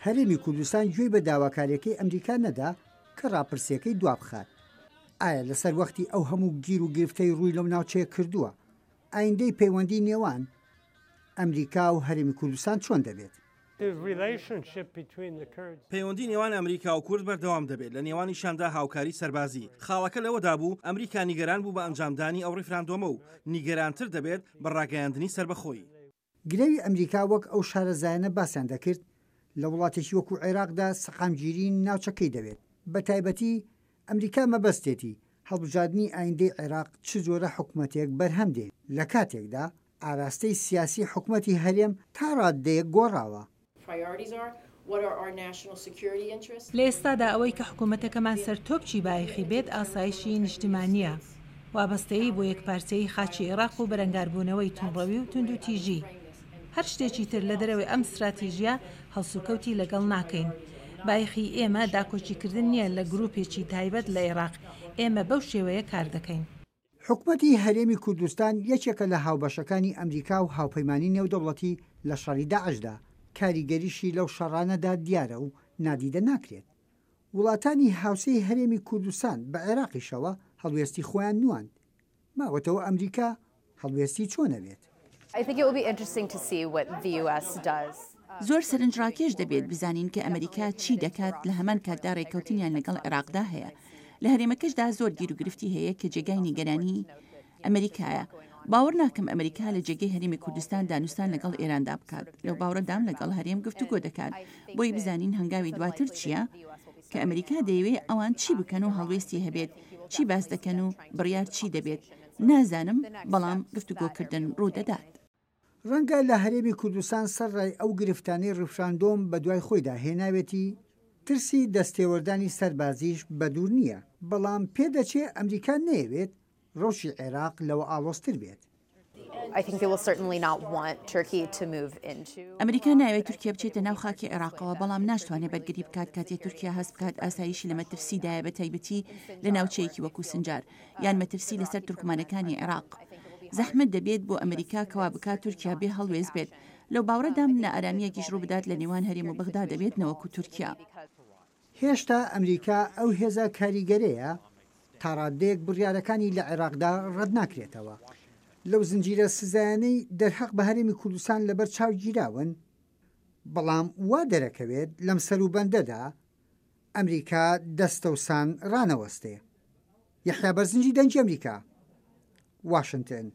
هەرێمی کوردستان گوێی بە داواکاریەکەی ئەمریکا نەدا کە ڕاپرسیەکەی دوابخات. ئایا لەسەر وەختی ئەو هەموو گیر و گرفتەی ڕووی لەو ناوچەیە کردووە، ئایندەی پەیوەندی نێوان ئەمریکا و هەرێمی کوردستان چۆن دەبێت؟ پەیوەندی نێوان ئەمریکا و کورد بەردەوام دەبێت، لە نێوانیشیاندا هاوکاری سەربازی. خاڵەکە لەوەدا بوو ئەمریکا نیگەران بوو بە ئەنجامدانی ئەو ڕیفراندۆمە و نیگەرانتر دەبێت بە ڕاگەیاندنی سەربەخۆیی. گرەوی ئەمریکا وەک ئەو شارەزایانە باسیان دەکرد، لە وڵاتێکی وەکو عێراقدا سەقامگیری ناوچەکەی دەوێت، بەتایبەتی ئەمریکا مەبەستێتی هەڵبژاردنی ئایندەی عێراق چ جۆرە حکومەتێک بەرهەم دێن، لەکاتێکدا ئاراستەی سیاسی حکومەتی هەرێم تا ڕاددەیەک گۆڕاوە. لە ئێستادا ئەوەی کە حکومەتەکەمان سەرتۆپچی بایەخی بێت ئاسایشی نیشتمانییە، وابەستەیی بۆ یەکپارچەیی خاکی ئێراق و بەرەنگاربوونەوەی توندڕەوی و توندوتیژی. هەر شتێکی تر لە دەرەوەی ئەم ستراتیژییە هەڵسوکەوتی لەگەڵ ناکەین. بایەخی ئێمە داکۆکیکردن نییە لە گروپێکی تایبەت لە ئێراق، ئێمە بەو شێوەیە کار دەکەین. حکومەتی هەرێمی کوردستان یەکێکە لە هاوبەشەکانی ئەمریکا و هاوپەیمانی نێودەوڵەتی لە شەڕی داعشدا، کاریگەریشی لەو شەڕانەدا دیارە و نادیدە ناکرێت. وڵاتانی هاوسێی هەرێمی کوردستان بە عێراقیشەوە هەڵوێستی خۆیان نواند. ماوەتەوە ئەمریکا هەڵوێستی چۆن ئەبێت؟ زۆر سەرنجڕاکێش دەبێت بزانین کە ئەمریکا چی دەکات، لە هەمان کاتدا رێککەوتنیان لەگەڵ عێراقدا هەیە. لە هەرێمەکەشدا زۆر گیروگرفتی هەیە کە جێگای نیگەرانی ئەمریکایە. باوەڕ ناکەم ئەمریکا لە جێگەی هەرێمی کوردستان دانوستان لەگەڵ ئێراندا بکات. لەو باوڕەدام لەگەڵ هەرێم گفتوگۆ دەکات بۆی بزانین هەنگاوی دواتر چییە کە ئەمریکا دەیەوێ ئەوان چی بکەن و هەڵوێستی هەبێت، چی باس دەکەن و بڕیار چی دەبێت نازانم، بەڵام گفتوگۆکردن ڕوودەدات. ڕەنگە لە هەرێمی کوردستان سەرڕای ئەو گرفتانەی ڕیفراندۆم بەدوای خۆیدا هێناوێتی، ترسی دەستێوەردانی سەربازیش بەدوور نییە، بەڵام پێدەچێ ئەمریکا نەیەوێت ڕەوشی عێراق لەوە ئاڵۆزتر بێت. ئەمریکا نایەوێت تورکیا بچێتە ناو خاکی عێراقەوە، بەڵام ناشتوانێت بەرگری بکات کاتێ تورکیا هەست بکات ئاسایشی لە مەترسیدایە بەتایبەتی لە ناوچەیەکی وەکو سنجار یان مەترسی لەسەر تورکمانەکانی عێراق. زەحمەت دەبێت بۆ ئەمریکا کەوا بکات تورکیا بێ هەڵوێست بێت. لەو باوڕەدام نائارامییەکیش ڕووبدات لە نێوان هەرێم و بەغدا دەبێت نەوەکو تورکیا. هێشتا ئەمریکا ئەو هێزە کاریگەرەیە تاڕاددەیەک بڕیارەکانی لە عێراقدا ڕەتناکرێتەوە. لەو زنجیرە سزایانەی دەرهەق بە هەرێمی کوردستان لەبەر چاو گیراون، بەڵام وا دەرەکەوێت لەم سەروبەندەدا ئەمریکا دەستەوسان ڕانەوەستێ. یەحیا بەرزنجی دەنگی ئەمریکا، واشنتن.